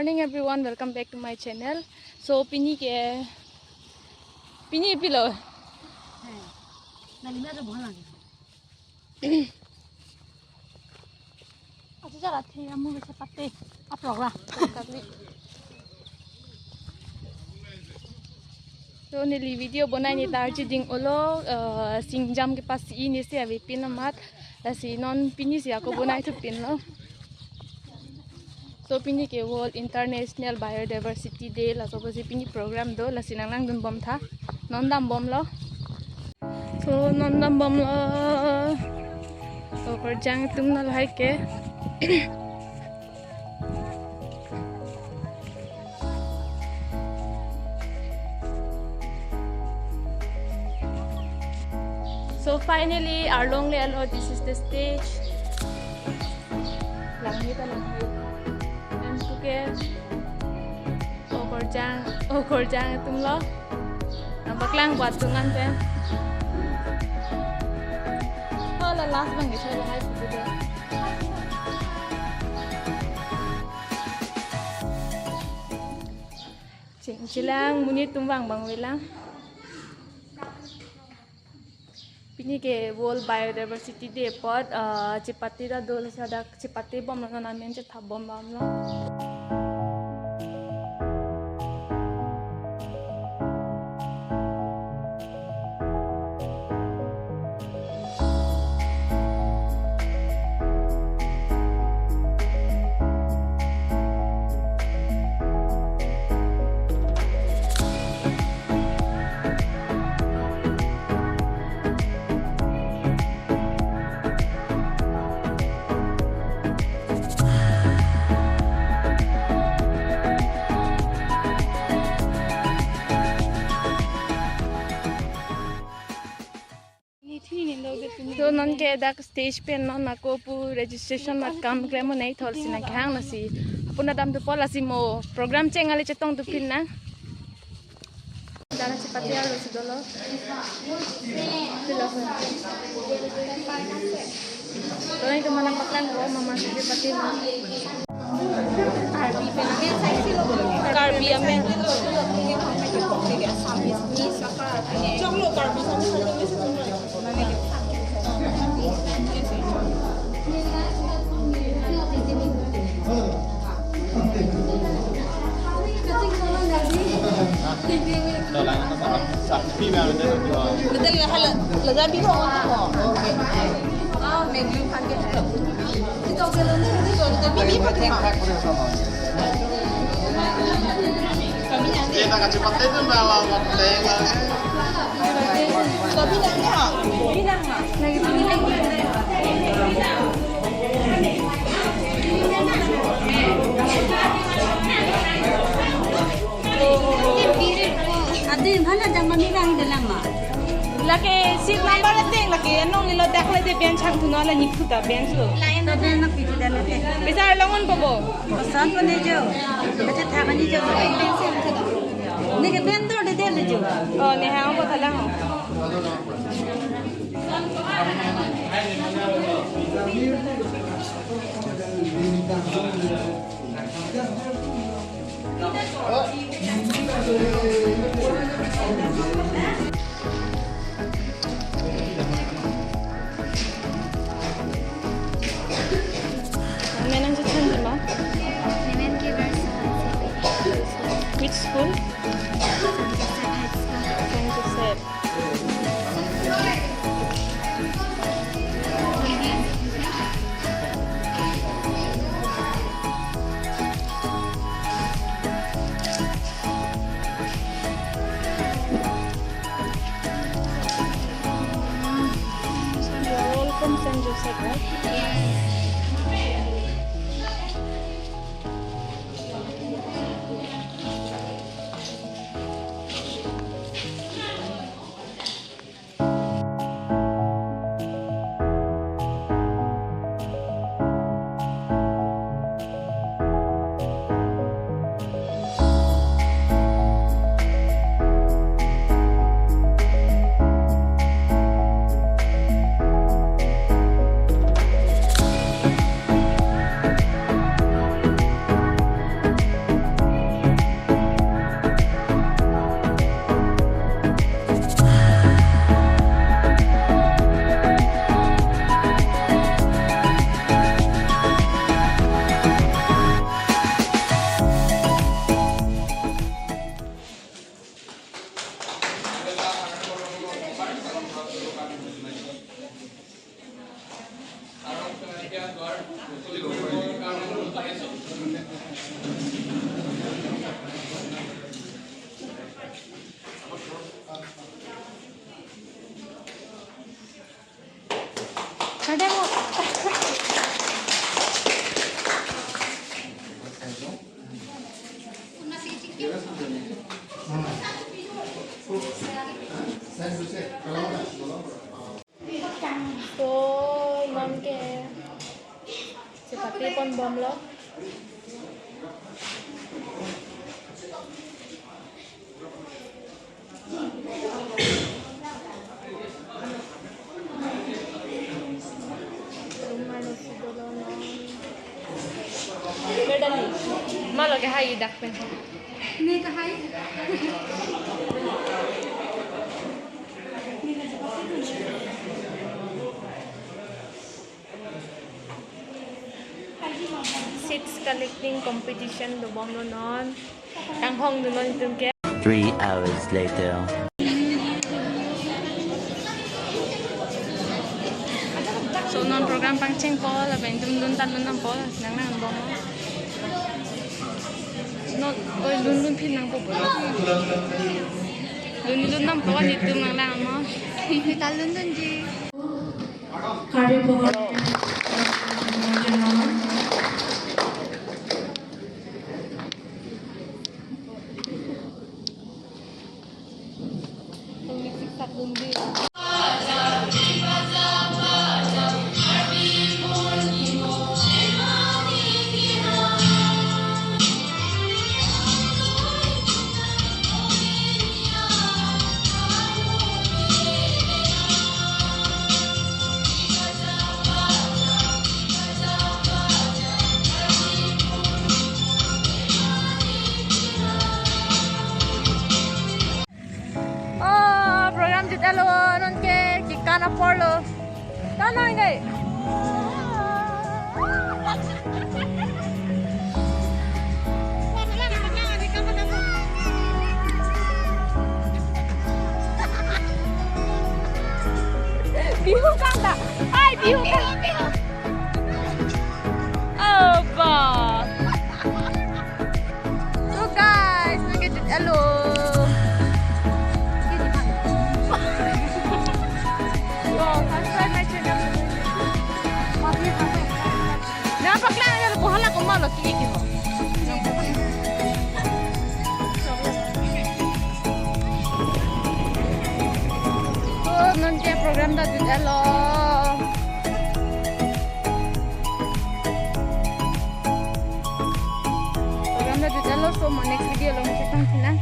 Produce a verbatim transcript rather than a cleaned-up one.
Morning everyone, welcome back to my channel. So pini ke, pini pilo. Hey, nang ini ada bola lagi. Aja jaga the amu bisa pate upload lah. So neli video bonai ni tarji ding olo, eh, singjam ke pasi ini si avepin amat, lasi non pini si ako bonai thupinlo. So pini ke World International Biodiversity Day, laso apotsi pini program do, lasi nang langdun bom tha, non dam bomlo. So non dam bomlo. So korjang atum na lahai ke. So finally, arlong le alo, this is the stage. Langni ta langni. Em tuke. O korjang, o korjang atumlo. Nangpaklang buat tungan pen. Oh, la last bang gitu, lahai gitu deh. Ching chilang, monit atum vang bang velang. Pini ke World Biodiversity Day apot, ah, chepate ta dolo, ladak chepate bomlo, non amen chethap bom bomlo. So non ke dak stage pen non ako pu registration mat kam klem nai thol si nang kehang, lasi apun adam tu pol, lasi mo program cheng ale chetong tu pin na. Dana chepate arlo si dolo. Pilo. Dona itu mana paklang ko mama si chepate ma. Karbi amen. Adi mana jam kami kang dalam ma. Lake seat number ateng, lake anong nilo dak le de bench hang thuno la nyi thu ta bench lo. Lain ada nak pitu dan ate. Bisa longon po bo. Koson po ne jo. Baca tha kani jo. Ne ke bentor de de le jo. Oh, ne ha bo thala ho. Menang cechan di ma? Nemen ke versa. Which school? San Joseph High School. San Joseph. You're all from San Joseph, right? Yes. So, non ke chepate pon bomlo. Malo ke hai dak pen. Ini ke hai. Seeds collecting competition dobomlo non. Kanghongdunlo netum ke. Three hours later. So non program pangchengpo, lapen netum lun ta lun dampo, nang nang bom. Non, oi, lun lun phin nangpo. Lun lun dampo, netum nang lang mo. Kita lun dunji. Kari Bhawan. Oh, program jut-etlo, non ke kekan aporlo. Tanang dei. Bihu kanta. Ai, bihu kanta. Oh, ba. So guys, non ke jut-etlo. Oh, subscribe my channel. Nangpaklang-etlo, kohala komatlo ki ki ho. So non ke program ta jut-etlo. Program ta jut-etlo, so mo next video along chetong sinang.